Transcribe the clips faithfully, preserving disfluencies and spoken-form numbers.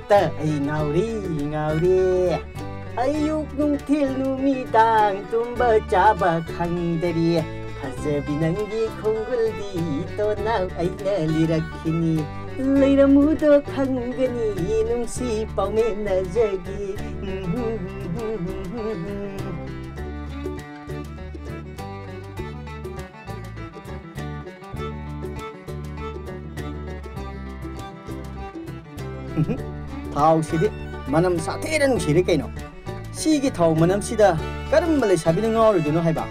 ꯇ ꯑꯩ ꯉꯥꯎꯔꯤ, ꯉꯥꯎꯔꯤ꯫ ꯑꯌꯨꯛ ꯅꯨꯡꯊꯤꯜ ꯅꯨꯃꯤꯗꯥꯡ ꯇꯨꯝꯕ ꯆꯥꯕ ꯈꯪꯗꯔꯤ꯫ ꯐꯖꯕꯤ ꯅꯪꯒꯤ ꯈꯣꯡꯒꯨꯜꯗꯤ ꯇꯣꯅꯥꯎ ꯑꯩꯅ ꯂꯤꯔꯛꯈꯤꯅꯤ꯫ ꯂꯩꯔꯝꯃꯨꯗꯣ ꯈꯪꯒꯅꯤ ꯅꯨꯡꯁꯤ ꯄꯥꯎꯃꯤꯟꯅꯖꯒꯤ꯫ ꯊꯥꯎꯁꯤꯗꯤ ꯃꯅꯝ ꯁꯥꯊꯤꯅ ꯅꯨꯡꯁꯤꯔꯦ ꯀꯩꯅꯣ꯫ ꯁꯤꯒꯤ ꯊꯥꯎ ꯃꯅꯝꯁꯤꯗ ꯀꯔꯝꯕ ꯂꯩꯁꯥꯕꯤꯅ ꯉꯥꯎꯔꯣꯏꯗꯣꯏꯅꯣ ꯍꯥꯏꯕ?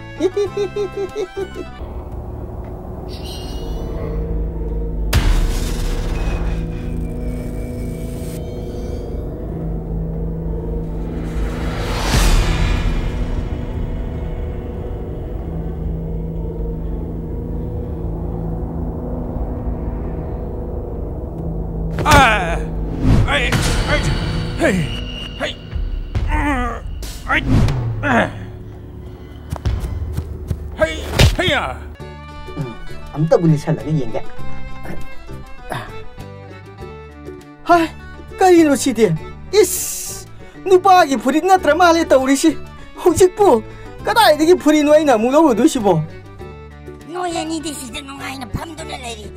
ꯑꯥ! ꯑꯩ, ꯑꯩ, ꯍꯩ, ꯍꯩ, ꯑꯥ! ꯑꯩ, ꯑꯥ! ꯍꯩ, ꯍꯩꯌꯥ! ꯎꯝ, ꯑꯝꯇꯕꯨ ꯂꯤꯠꯁꯜꯂꯒ ꯌꯦꯡꯒꯦ꯫ ꯍꯥꯏ, ꯀꯔꯤꯅꯣ ꯁꯤꯗꯤ? ꯏꯁ! ꯅꯨꯄꯥꯒꯤ ꯐꯨꯔꯤꯠ ꯅꯠꯇ꯭ꯔ ꯃꯥꯜꯂꯦ ꯇꯧꯔꯤꯁꯤ꯫ ꯍꯧꯖꯤꯛꯄꯨ ꯀꯗꯥꯏꯗꯒꯤ ꯐꯨꯔꯤꯠꯅꯣ ꯑꯩꯅ ꯑꯃꯨꯛ ꯂꯧꯔꯨꯗꯣꯏꯁꯤꯕꯣ? ꯅꯣꯏ ꯑꯅꯤꯗꯤ ꯁꯤꯗ ꯅꯨꯡꯉꯥꯏꯅ ꯐꯝꯗꯨꯅ ꯂꯩꯔꯤ꯫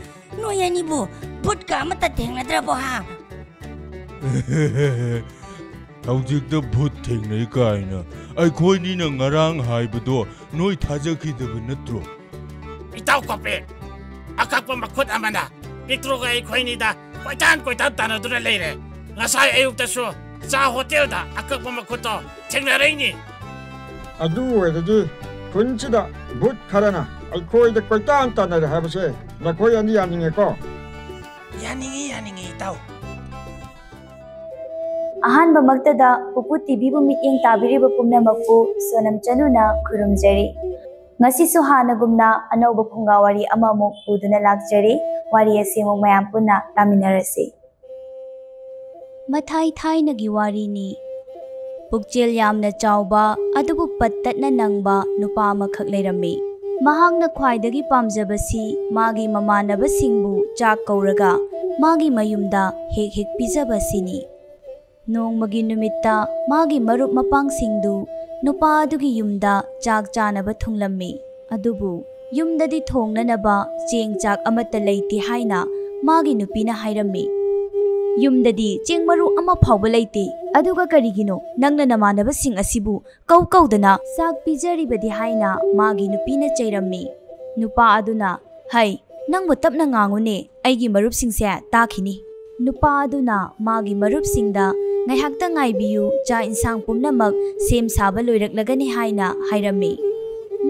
ꯅꯣꯏ ꯑꯅꯤꯕꯨ ꯚꯨꯠꯀ ꯑꯃꯠꯇ ꯊꯦꯡꯅꯗ꯭ꯔꯕꯣ, ꯍꯥ? ꯍꯧꯖꯤꯛꯇ ꯚꯨꯠ ꯊꯦꯡꯅꯩ ꯀꯥꯏꯅ꯫ ꯑꯩꯈꯣꯏꯅꯤꯅ ꯉꯔꯥꯡ ꯍꯥꯏꯕꯗꯣ ꯅꯣꯏ ꯊꯥꯖꯈꯤꯗꯕ ꯅꯠꯇ꯭ꯔꯣ? ꯏꯇꯥꯎ ꯀꯣꯄꯦ, ꯑꯀꯛꯄ ꯃꯈꯨꯠ ꯑꯃꯅ ꯄꯤꯛꯇ꯭ꯔꯨꯒ ꯑꯩꯈꯣꯏꯅꯤꯗ ꯀꯣꯏꯇꯥꯟ ꯀꯣꯏꯇꯥꯟ ꯇꯥꯟꯅꯗꯨꯅ ꯂꯩꯔꯦ꯫ ꯉꯁꯥꯏ ꯑꯌꯨꯛꯇꯁꯨ ꯆꯥ ꯍꯣꯇꯦꯜꯗ ꯑꯀꯛꯄ ꯃꯈꯨꯠꯇꯣ ꯊꯦꯡꯅꯔꯛꯏꯅꯤ꯫ ꯑꯗꯨ ꯑꯣꯏꯔꯗꯤ ꯈꯨꯟꯁꯤꯗ ꯚꯨꯠ ꯈꯔꯅ ꯑꯩꯈꯣꯏꯗ ꯀꯣꯏꯇꯥꯟ ꯇꯥꯟꯅꯔꯦ ꯍꯥꯏꯕꯁꯦ ꯅꯈꯣꯏ ꯑꯅꯤ ꯌꯥꯅꯤꯡꯉꯦꯀꯣ? ꯌꯥꯅꯤꯡꯉꯤ, ꯌꯥꯅꯤꯡꯉꯤ, ꯏꯇꯥꯎ꯫ ꯑꯍꯥꯟꯕꯃꯛꯇꯗ ꯄꯨꯄꯨ ꯇꯤꯚꯤꯕꯨ ꯃꯤꯠꯌꯦꯡ ꯇꯥꯕꯤꯔꯤꯕ ꯄꯨꯝꯅꯃꯛꯄꯨ ꯁꯣꯅꯝ ꯆꯅꯨꯅ ꯈꯨꯔꯨꯝꯖꯔꯤ꯫ ꯉꯁꯤꯁꯨ ꯍꯥꯟꯅꯒꯨꯝꯅ ꯑꯅꯧꯕ ꯐꯨꯡꯒꯥ ꯋꯥꯔꯤ ꯑꯃꯃꯨꯛ ꯄꯨꯗꯨꯅ ꯂꯥꯛꯆꯔꯤ꯫ ꯋꯥꯔꯤ ꯑꯁꯤ ꯑꯃꯨꯛ ꯃꯌꯥꯝ ꯄꯨꯟꯅ ꯇꯥꯃꯤꯟꯅꯔꯁꯤ꯫ ꯃꯊꯥꯏ ꯊꯥꯏꯅꯒꯤ ꯋꯥꯔꯤꯅꯤ꯫ ꯄꯨꯛꯆꯦꯜ ꯌꯥꯝꯅ ꯆꯥꯎꯕ ꯑꯗꯨꯕꯨ ꯄꯠꯇꯠꯅ ꯅꯪꯕ ꯅꯨꯄꯥ ꯑꯃꯈꯛ ꯂꯩꯔꯝꯃꯤ꯫ ꯃꯍꯥꯛꯅ ꯈ꯭ꯋꯥꯏꯗꯒꯤ ꯄꯥꯝꯖꯕꯁꯤ ꯃꯥꯒꯤ ꯃꯃꯥꯟꯅꯕꯁꯤꯡꯕꯨ ꯆꯥꯛ ꯀꯧꯔꯒ ꯃꯥꯒꯤ ꯃꯌꯨꯝꯗ ꯍꯦꯛ ꯍꯦꯛ ꯄꯤꯖꯕ ꯑꯁꯤꯅꯤ꯫ ꯅꯣꯡꯃꯒꯤ ꯅꯨꯃꯤꯠꯇ ꯃꯥꯒꯤ ꯃꯔꯨꯞ ꯃꯄꯥꯡꯁꯤꯡꯗꯨ ꯅꯨꯄꯥ ꯑꯗꯨꯒꯤ ꯌꯨꯝꯗ ꯆꯥꯛ ꯆꯥꯅꯕ ꯊꯨꯡꯂꯝꯃꯤ꯫ ꯑꯗꯨꯕꯨ ꯌꯨꯝꯗꯗꯤ ꯊꯣꯡꯅꯅꯕ ꯆꯦꯡ ꯆꯥꯛ ꯑꯃꯠꯇ ꯂꯩꯇꯦ ꯍꯥꯏꯅ ꯃꯥꯒꯤ ꯅꯨꯄꯤꯅ ꯍꯥꯏꯔꯝꯃꯤ꯫ "ꯌꯨꯝꯗꯗꯤ ꯆꯦꯡ ꯃꯔꯨ ꯑꯃ ꯐꯥꯎꯕ ꯂꯩꯇꯦ, ꯑꯗꯨꯒ ꯀꯔꯤꯒꯤꯅꯣ ꯅꯪꯅ ꯅꯃꯥꯟꯅꯕꯁꯤꯡ ꯑꯁꯤꯕꯨ ꯀꯧ ꯀꯧꯗꯅ ꯆꯥꯛ ꯄꯤꯖꯔꯤꯕꯗꯤ?" ꯍꯥꯏꯅ ꯃꯥꯒꯤ ꯅꯨꯄꯤꯅ ꯆꯩꯔꯝꯃꯤ꯫ ꯅꯨꯄꯥ ꯑꯗꯨꯅ, "ꯍꯩ, ꯅꯪꯕꯨ ꯇꯞꯅ ꯉꯥꯡꯉꯨꯅꯦ, ꯑꯩꯒꯤ ꯃꯔꯨꯞꯁꯤꯡꯁꯦ ꯇꯥꯈꯤꯅꯤ"꯫ ꯅꯨꯄꯥ ꯑꯗꯨꯅ ꯃꯥꯒꯤ ꯃꯔꯨꯞꯁꯤꯡꯗ, "ꯉꯥꯏꯍꯥꯛꯇ ꯉꯥꯏꯕꯤꯌꯨ, ꯆꯥꯛ ꯏꯟꯁꯥꯡ ꯄꯨꯝꯅꯃꯛ ꯁꯦꯝ ꯁꯥꯕ ꯂꯣꯏꯔꯛꯂꯒꯅꯤ" ꯍꯥꯏꯅ ꯍꯥꯏꯔꯝꯃꯤ꯫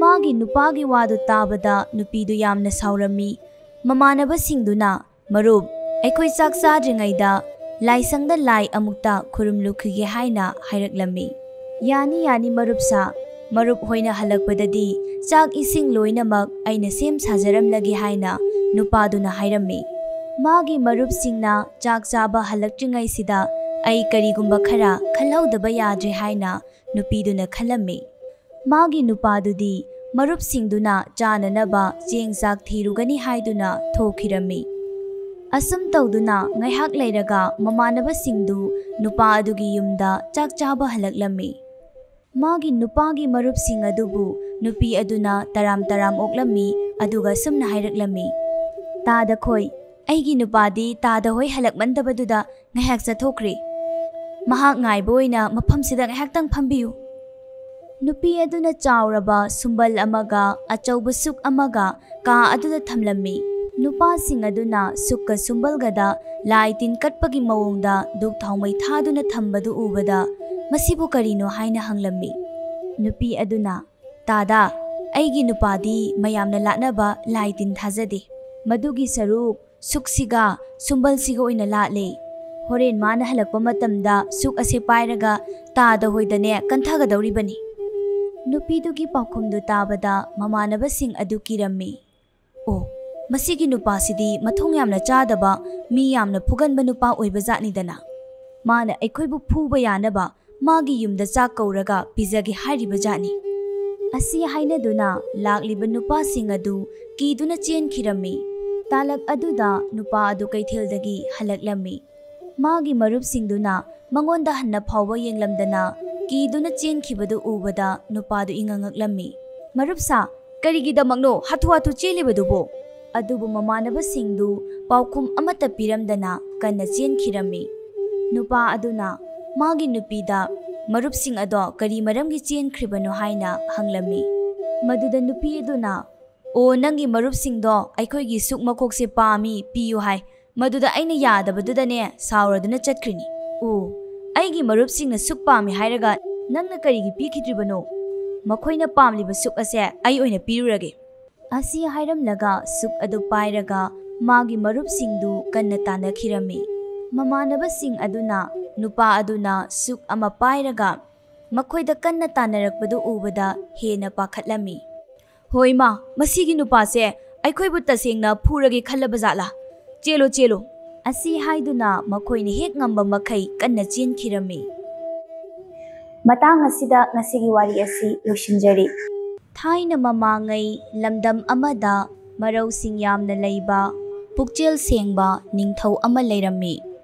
ꯃꯥꯒꯤ ꯅꯨꯄꯥꯒꯤ ꯋꯥꯗꯨ ꯇꯥꯕꯗ ꯅꯨꯄꯤꯗꯨ ꯌꯥꯝꯅ ꯁꯥꯎꯔꯝꯃꯤ꯫ ꯃꯃꯥꯟꯅꯕꯁꯤꯡꯗꯨꯅ, "ꯃꯔꯨꯞ, ꯑꯩꯈꯣꯏ ꯆꯥꯛ ꯆꯥꯗ꯭ꯔꯤꯉꯩꯗ ꯂꯥꯏꯁꯪꯗ ꯂꯥꯏ ꯑꯃꯨꯛꯇ ꯈꯨꯔꯨꯝꯂꯨꯈꯤꯒꯦ" ꯍꯥꯏꯅ ꯍꯥꯏꯔꯛꯂꯝꯃꯤ꯫ "ꯌꯥꯅꯤ, ꯌꯥꯅꯤ, ꯃꯔꯨꯞ ꯁꯥ, ꯃꯔꯨꯞ ꯍꯣꯏꯅ ꯍꯜꯂꯛꯄꯗꯗꯤ ꯆꯥꯛ ꯏꯁꯤꯡ ꯂꯣꯏꯅꯃꯛ ꯑꯩꯅ ꯁꯦꯝ ꯁꯥꯖꯔꯝꯂꯒꯦ" ꯍꯥꯏꯅ ꯅꯨꯄꯥꯗꯨꯅ ꯍꯥꯏꯔꯝꯃꯤ꯫ ꯃꯥꯒꯤ ꯃꯔꯨꯞꯁꯤꯡꯅ ꯆꯥꯛ ꯆꯥꯕ ꯍꯜꯂꯛꯇ꯭ꯔꯤꯉꯩꯁꯤꯗ ꯑꯩ ꯀꯔꯤꯒꯨꯝꯕ ꯈꯔ ꯈꯜꯍꯧꯗꯕ ꯌꯥꯗ꯭ꯔꯦ ꯍꯥꯏꯅ ꯅꯨꯄꯤꯗꯨꯅ ꯈꯜꯂꯝꯃꯤ꯫ ꯃꯥꯒꯤ ꯅꯨꯄꯥꯗꯨꯗꯤ ꯃꯔꯨꯞꯁꯤꯡꯗꯨꯅ ꯆꯥꯅꯅꯕ ꯆꯦꯡ ꯆꯥꯛ ꯊꯤꯔꯨꯒꯅꯤ ꯍꯥꯏꯗꯨꯅ ꯊꯣꯛꯈꯤꯔꯝꯃꯤ꯫ ꯑꯁꯨꯝ ꯇꯧꯗꯨꯅ ꯉꯥꯏꯍꯥꯛ ꯂꯩꯔꯒ ꯃꯃꯥꯟꯅꯕꯁꯤꯡꯗꯨ ꯅꯨꯄꯥ ꯑꯗꯨꯒꯤ ꯌꯨꯝꯗ ꯆꯥꯛ ꯆꯥꯕ ꯍꯜꯂꯛꯂꯝꯃꯤ꯫ ꯃꯥꯒꯤ ꯅꯨꯄꯥꯒꯤ ꯃꯔꯨꯞꯁꯤꯡ ꯑꯗꯨꯕꯨ ꯅꯨꯄꯤ ꯑꯗꯨꯅ ꯇꯔꯥꯝ ꯇꯔꯥꯝ ꯑꯣꯛꯂꯝꯃꯤ, ꯑꯗꯨꯒ ꯁꯨꯝꯅ ꯍꯥꯏꯔꯛꯂꯝꯃꯤ, "ꯇꯥꯗ ꯈꯣꯏ, ꯑꯩꯒꯤ ꯅꯨꯄꯥꯗꯤ ꯇꯥꯗ ꯍꯣꯏ ꯍꯜꯂꯛꯃꯟꯗꯕꯗꯨꯗ ꯉꯥꯏꯍꯥꯛ ꯆꯠꯊꯣꯛꯈ꯭ꯔꯦ꯫ ꯃꯍꯥꯛ ꯉꯥꯏꯕ ꯑꯣꯏꯅ ꯃꯐꯝꯁꯤꯗ ꯉꯥꯏꯍꯥꯛꯇꯪ ꯐꯝꯕꯤꯌꯨ"꯫ ꯅꯨꯄꯤ ꯑꯗꯨꯅ ꯆꯥꯎꯔꯕ ꯁꯨꯝꯕꯜ ꯑꯃꯒ ꯑꯆꯧꯕ ꯁꯨꯛ ꯑꯃꯒ ꯀꯥ ꯑꯗꯨꯗ ꯊꯝꯂꯝꯃꯤ꯫ ꯅꯨꯄꯥꯁꯤꯡ ꯑꯗꯨꯅ ꯁꯨꯛꯀ ꯁꯨꯝꯕꯜꯒꯗ ꯂꯥꯏ ꯇꯤꯟ ꯀꯠꯄꯒꯤ ꯃꯑꯣꯡꯗ ꯙꯨꯛ ꯊꯥꯎꯃꯩ ꯊꯥꯗꯨꯅ ꯊꯝꯕꯗꯨ ꯎꯕꯗ, "ꯃꯁꯤꯕꯨ ꯀꯔꯤꯅꯣ?" ꯍꯥꯏꯅ ꯍꯪꯂꯝꯃꯤ꯫ ꯅꯨꯄꯤ ꯑꯗꯨꯅ, "ꯇꯥꯗ, ꯑꯩꯒꯤ ꯅꯨꯄꯥꯗꯤ ꯃꯌꯥꯝꯅ ꯂꯥꯠꯅꯕ ꯂꯥꯏ ꯇꯤꯟ ꯊꯥꯖꯗꯦ꯫ ꯃꯗꯨꯒꯤ ꯁꯔꯨꯛ ꯁꯨꯛꯁꯤꯒ ꯁꯨꯝꯕꯜꯁꯤꯒ ꯑꯣꯏꯅ ꯂꯥꯠꯂꯦ꯫ ꯍꯣꯔꯦꯟ ꯃꯥꯅ ꯍꯜꯂꯛꯄ ꯃꯇꯝꯗ ꯁꯨꯛ ꯑꯁꯦ ꯄꯥꯏꯔꯒ ꯇꯥꯗ ꯍꯣꯏꯗꯅꯦ ꯀꯟꯊꯒꯗꯧꯔꯤꯕꯅꯤ"꯫ ꯅꯨꯄꯤꯗꯨꯒꯤ ꯄꯥꯎꯈꯨꯝꯗꯨ ꯇꯥꯕꯗ ꯃꯃꯥꯟꯅꯕꯁꯤꯡ ꯑꯗꯨ ꯀꯤꯔꯝꯃꯤ꯫ "ꯑꯣ, ꯃꯁꯤꯒꯤ ꯅꯨꯄꯥꯁꯤꯗꯤ ꯃꯊꯣꯡ ꯌꯥꯝꯅ ꯆꯥꯗꯕ, ꯃꯤ ꯌꯥꯝꯅ ꯐꯨꯒꯟꯕ ꯅꯨꯄꯥ ꯑꯣꯏꯕ ꯖꯥꯠꯅꯤꯗꯅ꯫ ꯃꯥꯅ ꯑꯩꯈꯣꯏꯕꯨ ꯐꯨꯕ ꯌꯥꯅꯕ ꯃꯥꯒꯤ ꯌꯨꯝꯗ ꯆꯥꯛ ꯀꯧꯔꯒ ꯄꯤꯖꯒꯦ ꯍꯥꯏꯔꯤꯕ ꯖꯥꯠꯅꯤ"꯫ ꯑꯁꯤ ꯍꯥꯏꯅꯗꯨꯅ ꯂꯥꯛꯂꯤꯕ ꯅꯨꯄꯥꯁꯤꯡ ꯑꯗꯨ ꯀꯤꯗꯨꯅ ꯆꯦꯟꯈꯤꯔꯝꯃꯤ꯫ ꯇꯥꯂꯛ ꯑꯗꯨꯗ ꯅꯨꯄꯥ ꯑꯗꯨ ꯀꯩꯊꯦꯜꯗꯒꯤ ꯍꯜꯂꯛꯂꯝꯃꯤ꯫ ꯃꯥꯒꯤ ꯃꯔꯨꯞꯁꯤꯡꯗꯨꯅ ꯃꯉꯣꯟꯗ ꯍꯟꯅ ꯐꯥꯎꯕ ꯌꯦꯡꯂꯝꯗꯅ ꯀꯤꯗꯨꯅ ꯆꯦꯟꯈꯤꯕꯗꯨ ꯎꯕꯗ ꯅꯨꯄꯥꯗꯨ ꯏꯉꯛ ꯉꯛꯂꯝꯃꯤ꯫ "ꯃꯔꯨꯞꯁꯥ, ꯀꯔꯤꯒꯤꯗꯃꯛꯅꯣ ꯍꯥꯊꯨ ꯍꯥꯊꯨ ꯆꯦꯜꯂꯤꯕꯗꯨꯕꯨ?" ꯑꯗꯨꯕꯨ ꯃꯃꯥꯟꯅꯕꯁꯤꯡꯗꯨ ꯄꯥꯎꯈꯨꯝ ꯑꯃꯠꯇ ꯄꯤꯔꯝꯗꯅ ꯀꯟꯅ ꯆꯦꯟꯈꯤꯔꯝꯃꯤ꯫ ꯅꯨꯄꯥ ꯑꯗꯨꯅ ꯃꯥꯒꯤ ꯅꯨꯄꯤꯗ ꯃꯔꯨꯞꯁꯤꯡ ꯑꯗꯣ ꯀꯔꯤ ꯃꯔꯝꯒꯤ ꯆꯦꯟꯈ꯭ꯔꯤꯕꯅꯣ ꯍꯥꯏꯅ ꯍꯪꯂꯝꯃꯤ꯫ ꯃꯗꯨꯗ ꯅꯨꯄꯤ ꯑꯗꯨꯅ, "ꯑꯣ, ꯅꯪꯒꯤ ꯃꯔꯨꯞꯁꯤꯡꯗꯣ ꯑꯩꯈꯣꯏꯒꯤ ꯁꯨꯛ ꯃꯈꯣꯛꯁꯦ ꯄꯥꯝꯃꯤ, ꯄꯤꯌꯨ ꯍꯥꯏ꯫ ꯃꯗꯨꯗ ꯑꯩꯅ ꯌꯥꯗꯕꯗꯨꯗꯅꯦ ꯁꯥꯎꯔꯗꯨꯅ ꯆꯠꯈ꯭ꯔꯤꯅꯤ꯫ ꯑꯣ, ꯑꯩꯒꯤ ꯃꯔꯨꯞꯁꯤꯡꯅ ꯁꯨꯛ ꯄꯥꯝꯃꯤ ꯍꯥꯏꯔꯒ ꯅꯪꯅ ꯀꯔꯤꯒꯤ ꯄꯤꯈꯤꯗ꯭ꯔꯤꯕꯅꯣ? ꯃꯈꯣꯏꯅ ꯄꯥꯝꯂꯤꯕ ꯁꯨꯛ ꯑꯁꯦ ꯑꯩ ꯑꯣꯏꯅ ꯄꯤꯔꯨꯔꯒꯦ꯫" ꯑꯁꯤ ꯍꯥꯏꯔꯝꯂꯒ ꯁꯨꯛ ꯑꯗꯨ ꯄꯥꯏꯔꯒ ꯃꯥꯒꯤ ꯃꯔꯨꯞꯁꯤꯡꯗꯨ ꯀꯟꯅ ꯇꯥꯟꯅꯈꯤꯔꯝꯃꯤ꯫ ꯃꯃꯥꯟꯅꯕꯁꯤꯡ ꯑꯗꯨꯅ ꯅꯨꯄꯥ ꯑꯗꯨꯅ ꯁꯨꯛ ꯑꯃ ꯄꯥꯏꯔꯒ ꯃꯈꯣꯏꯗ ꯀꯟꯅ ꯇꯥꯟꯅꯔꯛꯄꯗꯨ ꯎꯕꯗ ꯍꯦꯟꯅ ꯄꯥꯈꯠꯂꯝꯃꯤ꯫ "ꯍꯣꯏ ꯃꯥ, ꯃꯁꯤꯒꯤ ꯅꯨꯄꯥꯁꯦ ꯑꯩꯈꯣꯏꯕꯨ ꯇꯁꯦꯡꯅ ꯐꯨꯔꯒꯦ ꯈꯜꯂꯕ ꯖꯥꯠꯂꯥ? ꯆꯦꯜꯂꯣ, ꯆꯦꯜꯂꯣ!" ꯑꯁꯤ ꯍꯥꯏꯗꯨꯅ ꯃꯈꯣꯏꯅ ꯍꯦꯛ ꯉꯝꯕ ꯃꯈꯩ ꯀꯟꯅ ꯆꯦꯟꯈꯤꯔꯝꯃꯤ꯫ ꯃꯇꯥꯡ ꯑꯁꯤꯗ ꯉꯁꯤꯒꯤ ꯋꯥꯔꯤ ꯑꯁꯤ ꯂꯣꯏꯁꯤꯟꯖꯔꯤ꯫ ꯊꯥꯏꯅ ꯃꯃꯥꯡꯉꯩ ꯂꯝꯗꯝ ꯑꯃꯗ ꯃꯔꯧꯁꯤꯡ ꯌꯥꯝꯅ ꯂꯩꯕ, ꯄꯨꯛꯆꯦꯜ ꯁꯦꯡꯕ ꯅꯤꯡꯊꯧ ꯑꯃ ꯂꯩꯔꯝꯃꯤ꯫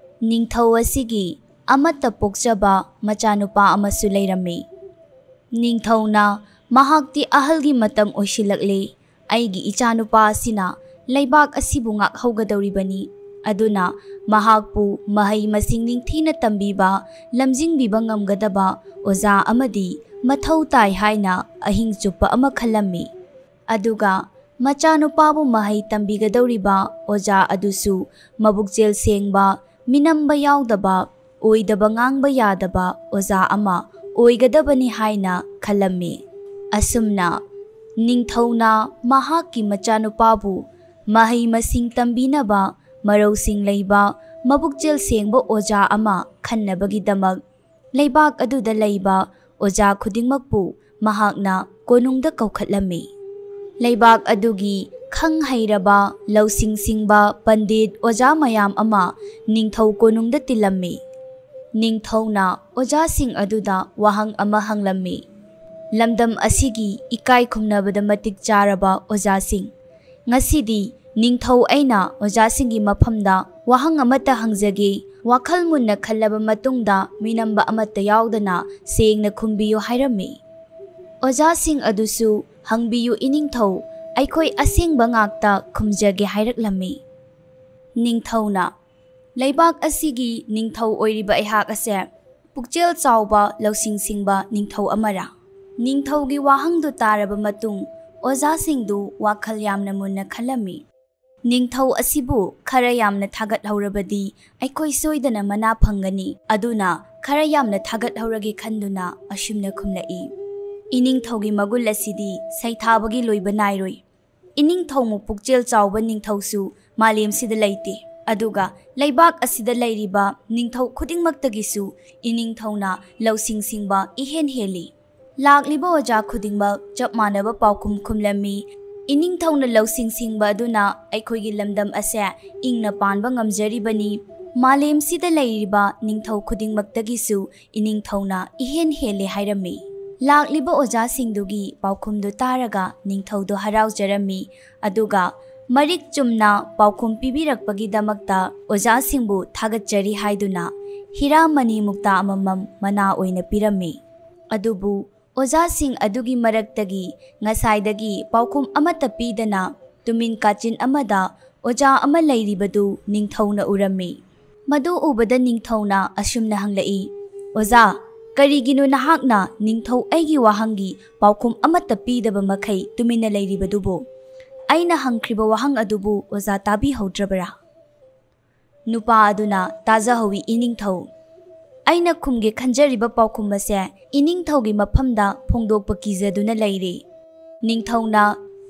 ꯅꯤꯡꯊꯧ ꯑꯁꯤꯒꯤ ꯑꯃꯠꯇ ꯄꯣꯛꯆꯕ ꯃꯆꯥꯅꯨꯄꯥ ꯑꯃꯁꯨ ꯂꯩꯔꯝꯃꯤ꯫ ꯅꯤꯡꯊꯧꯅ, "ꯃꯍꯥꯛꯇꯤ ꯑꯍꯜꯒꯤ ꯃꯇꯝ ꯑꯣꯏꯁꯤꯜꯂꯛꯂꯦ꯫ ꯑꯩꯒꯤ ꯏꯆꯥꯅꯨꯄꯥ ꯑꯁꯤꯅ ꯂꯩꯕꯥꯛ ꯑꯁꯤꯕꯨ ꯉꯥꯛꯍꯧꯒꯗꯧꯔꯤꯕꯅꯤ꯫ ꯑꯗꯨꯅ ꯃꯍꯥꯛꯄꯨ ꯃꯍꯩ ꯃꯁꯤꯡ ꯅꯤꯡꯊꯤꯅ ꯇꯝꯕꯤꯕ, ꯂꯝꯖꯤꯡꯕꯤꯕ ꯉꯝꯒꯗꯕ ꯑꯣꯖꯥ ꯑꯃꯗꯤ ꯃꯊꯧ ꯇꯥꯏ" ꯍꯥꯏꯅ ꯑꯍꯤꯡ ꯆꯨꯞꯄ ꯑꯃ ꯈꯜꯂꯝꯃꯤ꯫ ꯑꯗꯨꯒ ꯃꯆꯥꯅꯨꯄꯥꯕꯨ ꯃꯍꯩ ꯇꯝꯕꯤꯒꯗꯧꯔꯤꯕ ꯑꯣꯖꯥ ꯑꯗꯨꯁꯨ ꯃꯕꯨꯛꯆꯦꯜ ꯁꯦꯡꯕ, ꯃꯤꯅꯝꯕ ꯌꯥꯎꯗꯕ, ꯑꯣꯏꯗꯕ ꯉꯥꯡꯕ ꯌꯥꯗꯕ ꯑꯣꯖꯥ ꯑꯃ ꯑꯣꯏꯒꯗꯕꯅꯤ ꯍꯥꯏꯅ ꯈꯜꯂꯝꯃꯤ꯫ ꯑꯁꯨꯝꯅ ꯅꯤꯡꯊꯧꯅ ꯃꯍꯥꯛꯀꯤ ꯃꯆꯥꯅꯨꯄꯥꯕꯨ ꯃꯍꯩ ꯃꯁꯤꯡ ꯇꯝꯕꯤꯅꯕ ꯃꯔꯧꯁꯤꯡ ꯂꯩꯕ, ꯃꯕꯨꯛꯆꯦꯜ ꯁꯦꯡꯕ ꯑꯣꯖꯥ ꯑꯃ ꯈꯟꯅꯕꯒꯤꯗꯃꯛ ꯂꯩꯕꯥꯛ ꯑꯗꯨꯗ ꯂꯩꯕ ꯑꯣꯖꯥ ꯈꯨꯗꯤꯡꯃꯛꯄꯨ ꯃꯍꯥꯛꯅ ꯀꯣꯅꯨꯡꯗ ꯀꯧꯈꯠꯂꯝꯃꯤ꯫ ꯂꯩꯕꯥꯛ ꯑꯗꯨꯒꯤ ꯈꯪ ꯍꯩꯔꯕ, ꯂꯧꯁꯤꯡ ꯁꯤꯡꯕ ꯄꯟꯗꯤꯠ ꯑꯣꯖꯥ ꯃꯌꯥꯝ ꯑꯃ ꯅꯤꯡꯊꯧ ꯀꯣꯅꯨꯡꯗ ꯇꯤꯜꯂꯝꯃꯤ꯫ ꯅꯤꯡꯊꯧꯅ ꯑꯣꯖꯥꯁꯤꯡ ꯑꯗꯨꯗ ꯋꯥꯍꯪ ꯑꯃ ꯍꯪꯂꯝꯃꯤ, "ꯂꯝꯗꯝ ꯑꯁꯤꯒꯤ ꯏꯀꯥꯏ ꯈꯨꯝꯅꯕꯗ ꯃꯇꯤꯛ ꯆꯥꯔꯕ ꯑꯣꯖꯥꯁꯤꯡ, ꯉꯁꯤꯗꯤ "ꯅꯤꯡꯊꯧ, ꯑꯩꯅ ꯑꯣꯖꯥꯁꯤꯡꯒꯤ ꯃꯐꯝꯗ ꯋꯥꯍꯪ ꯑꯃꯠꯇ ꯍꯪꯖꯒꯦ, ꯋꯥꯈꯜ ꯃꯨꯟꯅ ꯈꯜꯂꯕ ꯃꯇꯨꯡꯗ ꯃꯤꯅꯝꯕ ꯑꯃꯠꯇ ꯌꯥꯎꯗꯅ ꯁꯦꯡꯅ ꯈꯨꯝꯕꯤꯌꯨ" ꯍꯥꯏꯔꯝꯃꯤ꯫ ꯑꯣꯖꯥꯁꯤꯡ ꯑꯗꯨꯁꯨ "ꯍꯪꯕꯤꯌꯨ ꯏꯅꯤꯡꯊꯧ, ꯑꯩꯈꯣꯏ ꯑꯁꯦꯡꯕ ꯉꯥꯛꯇ ꯈꯨꯝꯖꯒꯦ" ꯍꯥꯏꯔꯛꯂꯝꯃꯤ꯫ ꯅꯤꯡꯊꯧꯅ, "ꯂꯩꯕꯥꯛ ꯑꯁꯤꯒꯤ ꯅꯤꯡꯊꯧ ꯑꯣꯏꯔꯤꯕ ꯑꯩꯍꯥꯛ ꯑꯁꯦ ꯄꯨꯛꯆꯦꯜ ꯆꯥꯎꯕ, ꯂꯧꯁꯤꯡ ꯁꯤꯡꯕ ꯅꯤꯡꯊꯧ ꯑꯃꯔꯥ?" ꯅꯤꯡꯊꯧꯒꯤ ꯋꯥꯍꯪꯗꯨ ꯇꯥꯔꯕ ꯃꯇꯨꯡ ꯑꯣꯖꯥꯁꯤꯡꯗꯨ ꯋꯥꯈꯜ ꯌꯥꯝꯅ ꯃꯨꯟꯅ ꯈꯜꯂꯝꯃꯤ꯫ "ꯅꯤꯡꯊꯧ ꯑꯁꯤꯕꯨ ꯈꯔ ꯌꯥꯝꯅ ꯊꯥꯒꯠꯍꯧꯔꯕꯗꯤ ꯑꯩꯈꯣꯏ ꯁꯣꯏꯗꯅ ꯃꯅꯥ ꯐꯪꯒꯅꯤ, ꯑꯗꯨꯅ ꯈꯔ ꯌꯥꯝꯅ ꯊꯥꯒꯠꯍꯧꯔꯒꯦ" ꯈꯟꯗꯨꯅ ꯑꯁꯨꯝꯅ ꯈꯨꯝꯂꯛꯏ, "ꯏꯅꯤꯡꯊꯧꯒꯤ ꯃꯒꯨꯟ ꯑꯁꯤꯗꯤ ꯁꯩꯊꯥꯕꯒꯤ ꯂꯣꯏꯕ ꯅꯥꯏꯔꯣꯏ꯫ ꯏꯅꯤꯡꯊꯧꯃꯨꯛ ꯄꯨꯛꯆꯦꯜ ꯆꯥꯎꯕ ꯅꯤꯡꯊꯧꯁꯨ ꯃꯥꯂꯦꯝꯁꯤꯗ ꯂꯩꯇꯦ, ꯑꯗꯨꯒ ꯂꯩꯕꯥꯛ ꯑꯁꯤꯗ ꯂꯩꯔꯤꯕ ꯅꯤꯡꯊꯧ ꯈꯨꯗꯤꯡꯃꯛꯇꯒꯤꯁꯨ ꯏꯅꯤꯡꯊꯧꯅ ꯂꯧꯁꯤꯡ ꯁꯤꯡꯕ ꯏꯍꯦꯟ ꯍꯦꯜꯂꯤ"꯫ ꯂꯥꯛꯂꯤꯕ ꯑꯣꯖꯥ ꯈꯨꯗꯤꯡꯃꯛ ꯆꯞ ꯃꯥꯟꯅꯕ ꯄꯥꯎꯈꯨꯝ ꯈꯨꯝꯂꯝꯃꯤ꯫ ꯏꯅꯤꯡꯊꯧꯅ ꯂꯧꯁꯤꯡ ꯁꯤꯡꯕ ꯑꯗꯨꯅ ꯑꯩꯈꯣꯏꯒꯤ ꯂꯝꯗꯝ ꯑꯁꯦ ꯏꯪꯅ ꯄꯥꯟꯕ ꯉꯝꯖꯔꯤꯕꯅꯤ꯫ ꯃꯥꯂꯦꯝꯁꯤꯗ ꯂꯩꯔꯤꯕ ꯅꯤꯡꯊꯧ ꯈꯨꯗꯤꯡꯃꯛꯇꯒꯤꯁꯨ ꯏꯅꯤꯡꯊꯧꯅ ꯏꯍꯦꯟ ꯍꯦꯜꯂꯦ ꯍꯥꯏꯔꯝꯃꯤ꯫ ꯂꯥꯛꯂꯤꯕ ꯑꯣꯖꯥꯁꯤꯡꯗꯨꯒꯤ ꯄꯥꯎꯈꯨꯝꯗꯨ ꯇꯥꯔꯒ ꯅꯤꯡꯊꯧꯗꯨ ꯍꯔꯥꯎꯖꯔꯝꯃꯤ, ꯑꯗꯨꯒ ꯃꯔꯤꯛ ꯆꯨꯝꯅ ꯄꯥꯎꯈꯨꯝ ꯄꯤꯕꯤꯔꯛꯄꯒꯤꯗꯃꯛꯇ ꯑꯣꯖꯥꯁꯤꯡꯕꯨ ꯊꯥꯒꯠꯆꯔꯤ ꯍꯥꯏꯗꯨꯅ ꯍꯤꯔꯥ ꯃꯅꯤ ꯃꯨꯛꯇꯥ ꯑꯃꯃꯝ ꯃꯅꯥ ꯑꯣꯏꯅ ꯄꯤꯔꯝꯃꯤ꯫ ꯑꯗꯨꯕꯨ ꯑꯣꯖꯥꯁꯤꯡ ꯑꯗꯨꯒꯤ ꯃꯔꯛꯇꯒꯤ ꯉꯁꯥꯏꯗꯒꯤ ꯄꯥꯎꯈꯨꯝ ꯑꯃꯠꯇ ꯄꯤꯗꯅ ꯇꯨꯃꯤꯟ ꯀꯥꯆꯤꯟ ꯑꯃꯗ ꯑꯣꯖꯥ ꯑꯃ ꯂꯩꯔꯤꯕꯗꯨ ꯅꯤꯡꯊꯧꯅ ꯎꯔꯝꯃꯤ꯫ ꯃꯗꯨ ꯎꯕꯗ ꯅꯤꯡꯊꯧꯅ ꯑꯁꯨꯝꯅ ꯍꯪꯂꯛꯏ, "ꯑꯣꯖꯥ, ꯀꯔꯤꯒꯤꯅꯣ ꯅꯍꯥꯛꯅ ꯅꯤꯡꯊꯧ ꯑꯩꯒꯤ ꯋꯥꯍꯪꯒꯤ ꯄꯥꯎꯈꯨꯝ ꯑꯃꯠꯇ ꯄꯤꯗꯕ ꯃꯈꯩ ꯇꯨꯃꯤꯟꯅ ꯂꯩꯔꯤꯕꯗꯨꯕꯨ? ꯑꯩꯅ ꯍꯪꯈ꯭ꯔꯤꯕ ꯋꯥꯍꯪ ꯑꯗꯨꯕꯨ ꯑꯣꯖꯥ ꯇꯥꯕꯤꯍꯧꯗ꯭ꯔꯕꯔꯥ?" ꯅꯨꯄꯥ ꯑꯗꯨꯅ, "ꯇꯥꯖꯍꯧꯏ ꯏꯅꯤꯡꯊꯧ꯫ ꯑꯩꯅ ꯈꯨꯝꯒꯦ ꯈꯟꯖꯔꯤꯕ ꯄꯥꯎꯈꯨꯝ ꯑꯁꯦ ꯏꯅꯤꯡꯊꯧꯒꯤ ꯃꯐꯝꯗ ꯐꯣꯡꯗꯣꯛꯄ ꯀꯤꯖꯗꯨꯅ ꯂꯩꯔꯦ"꯫ ꯅꯤꯡꯊꯧꯅ,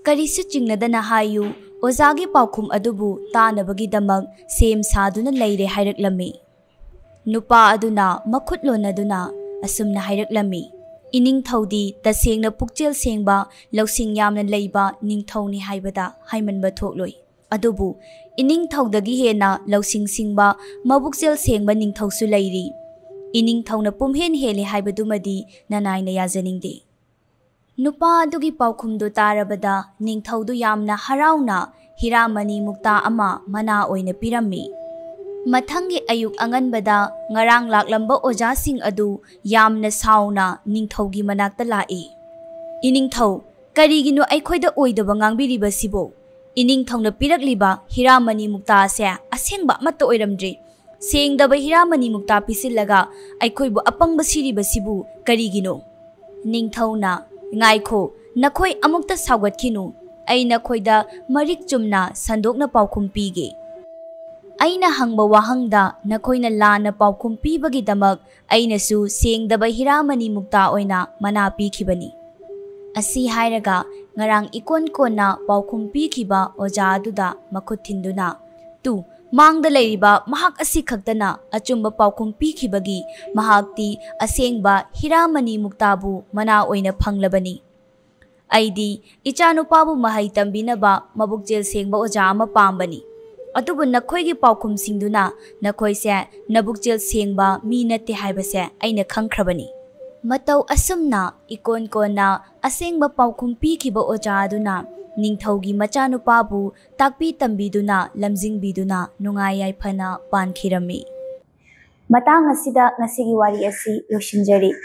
"ꯀꯔꯤꯁꯨ ꯆꯤꯡꯅꯗꯅ ꯍꯥꯏꯌꯨ, ꯑꯣꯖꯥꯒꯤ ꯄꯥꯎꯈꯨꯝ ꯑꯗꯨꯕꯨ ꯇꯥꯅꯕꯒꯤꯗꯃꯛ ꯁꯦꯝ ꯁꯥꯗꯨꯅ ꯂꯩꯔꯦ" ꯍꯥꯏꯔꯛꯂꯝꯃꯤ꯫ ꯅꯨꯄꯥ ꯑꯗꯨꯅ ꯃꯈꯨꯠ ꯂꯣꯟꯅꯗꯨꯅ ꯑꯁꯨꯝꯅ ꯍꯥꯏꯔꯛꯂꯝꯃꯤ, "ꯏꯅꯤꯡꯊꯧꯗꯤ ꯇꯁꯦꯡꯅ ꯄꯨꯛꯆꯦꯜ ꯁꯦꯡꯕ, ꯂꯧꯁꯤꯡ ꯌꯥꯝꯅ ꯂꯩꯕ ꯅꯤꯡꯊꯧꯅꯤ ꯍꯥꯏꯕꯗ ꯍꯥꯏꯃꯟꯕ ꯊꯣꯛꯂꯣꯏ꯫ ꯑꯗꯨꯕꯨ ꯏꯅꯤꯡꯊꯧꯗꯒꯤ ꯍꯦꯟꯅ ꯂꯧꯁꯤꯡ ꯁꯤꯡꯕ, ꯃꯕꯨꯛꯆꯦꯜ ꯁꯦꯡꯕ ꯅꯤꯡꯊꯧꯁꯨ ꯂꯩꯔꯤ꯫ ꯏꯅꯤꯡꯊꯧꯅ ꯄꯨꯝꯍꯦꯟ ꯍꯦꯜꯂꯤ ꯍꯥꯏꯕꯗꯨꯃꯗꯤ ꯅꯅꯥꯏꯅ ꯌꯥꯖꯅꯤꯡꯗꯦ"꯫ ꯅꯨꯄꯥ ꯑꯗꯨꯒꯤ ꯄꯥꯎꯈꯨꯝꯗꯨ ꯇꯥꯔꯕꯗ ꯅꯤꯡꯊꯧꯗꯨ ꯌꯥꯝꯅ ꯍꯔꯥꯎꯅ ꯍꯤꯔꯥꯃꯅꯤ ꯃꯨꯛꯇꯥ ꯑꯃ ꯃꯅꯥ ꯑꯣꯏꯅ ꯄꯤꯔꯝꯃꯤ꯫ ꯃꯊꯪꯒꯤ ꯑꯌꯨꯛ ꯑꯉꯟꯕꯗ ꯉꯔꯥꯡ ꯂꯥꯛꯂꯝꯕ ꯑꯣꯖꯥꯁꯤꯡ ꯑꯗꯨ ꯌꯥꯝꯅ ꯁꯥꯎꯅ ꯅꯤꯡꯊꯧꯒꯤ ꯃꯅꯥꯛꯇ ꯂꯥꯛꯏ꯫ "ꯏꯅꯤꯡꯊꯧ, ꯀꯔꯤꯒꯤꯅꯣ ꯑꯩꯈꯣꯏꯗ ꯑꯣꯏꯗꯕ ꯉꯥꯡꯕꯤꯔꯤꯕꯁꯤꯕꯨ? ꯏꯅꯤꯡꯊꯧꯅ ꯄꯤꯔꯛꯂꯤꯕ ꯍꯤꯔꯥꯃꯅꯤ ꯃꯨꯛꯇꯥ ꯑꯁꯦ ꯑꯁꯦꯡꯕ ꯑꯃꯠꯇ ꯑꯣꯏꯔꯝꯗ꯭ꯔꯤ꯫ ꯁꯦꯡꯗꯕ ꯍꯤꯔꯥꯃꯅꯤ ꯃꯨꯛꯇꯥ ꯄꯤꯁꯤꯜꯂꯒ ꯑꯩꯈꯣꯏꯕꯨ ꯑꯄꯪꯕ ꯁꯤꯔꯤꯕꯁꯤꯕꯨ ꯀꯔꯤꯒꯤꯅꯣ?" ꯅꯤꯡꯊꯧꯅ, "ꯉꯥꯏꯈꯣ, ꯅꯈꯣꯏ ꯑꯃꯨꯛꯇ ꯁꯥꯎꯒꯠꯈꯤꯅꯨ꯫ ꯑꯩ ꯅꯈꯣꯏꯗ ꯃꯔꯤꯛ ꯆꯨꯝꯅ ꯁꯟꯗꯣꯛꯅ ꯄꯥꯎꯈꯨꯝ ꯄꯤꯒꯦ꯫ ꯑꯩꯅ ꯍꯪꯕ ꯋꯥꯍꯪꯗ ꯅꯈꯣꯏꯅ ꯂꯥꯟꯅ ꯄꯥꯎꯈꯨꯝ ꯄꯤꯕꯒꯤꯗꯃꯛ ꯑꯩꯅꯁꯨ ꯁꯦꯡꯗꯕ ꯍꯤꯔꯥꯃꯅꯤ ꯃꯨꯛꯇꯥ ꯑꯣꯏꯅ ꯃꯅꯥ ꯄꯤꯈꯤꯕꯅꯤ꯫" ꯑꯁꯤ ꯍꯥꯏꯔꯒ ꯉꯔꯥꯡ ꯏꯀꯣꯟ ꯀꯣꯟꯅ ꯄꯥꯎꯈꯨꯝ ꯄꯤꯈꯤꯕ ꯑꯣꯖꯥ ꯑꯗꯨꯗ ꯃꯈꯨꯠ ꯊꯤꯟꯗꯨꯅ, "ꯇꯨ, ꯃꯥꯡꯗ ꯂꯩꯔꯤꯕ ꯃꯍꯥꯛ ꯑꯁꯤ ꯈꯛꯇꯅ ꯑꯆꯨꯝꯕ ꯄꯥꯎꯈꯨꯝ ꯄꯤꯈꯤꯕꯒꯤ ꯃꯍꯥꯛꯇꯤ ꯑꯁꯦꯡꯕ ꯍꯤꯔꯥꯃꯅꯤ ꯃꯨꯛꯇꯥꯕꯨ ꯃꯅꯥ ꯑꯣꯏꯅ ꯐꯪꯂꯕꯅꯤ꯫ ꯑꯩꯗꯤ ꯏꯆꯥꯅꯨꯄꯥꯕꯨ ꯃꯍꯩ ꯇꯝꯕꯤꯅꯕ ꯃꯕꯨꯛꯆꯦꯜ ꯁꯦꯡꯕ ꯑꯣꯖꯥ ꯑꯃ ꯄꯥꯝꯕꯅꯤ꯫ ꯑꯗꯨꯕꯨ ꯅꯈꯣꯏꯒꯤ ꯄꯥꯎꯈꯨꯝꯁꯤꯡꯗꯨꯅ ꯅꯈꯣꯏꯁꯦ ꯅꯕꯨꯛꯆꯦꯜ ꯁꯦꯡꯕ ꯃꯤ ꯅꯠꯇꯦ ꯍꯥꯏꯕꯁꯦ ꯑꯩꯅ ꯈꯪꯈ꯭ꯔꯕꯅꯤ꯫" ꯃꯇꯧ ꯑꯁꯨꯝꯅ ꯏꯀꯣꯟ ꯀꯣꯟꯅ ꯑꯁꯦꯡꯕ ꯄꯥꯎꯈꯨꯝ ꯄꯤꯈꯤꯕ ꯑꯣꯖꯥ ꯑꯗꯨꯅ ꯅꯤꯡꯊꯧꯒꯤ ꯃꯆꯥꯅꯨꯄꯥꯕꯨ ꯇꯥꯛꯄꯤ ꯇꯝꯕꯤꯗꯨꯅ ꯂꯝꯖꯤꯡꯕꯤꯗꯨꯅ ꯅꯨꯡꯉꯥꯏ ꯌꯥꯏꯐꯅ ꯄꯥꯟꯈꯤꯔꯝꯃꯤ꯫ ꯃꯇꯥꯡ ꯑꯁꯤꯗ ꯉꯁꯤꯒꯤ ꯋꯥꯔꯤ ꯑꯁꯤ ꯂꯣꯏꯁꯤꯟꯖꯔꯤ꯫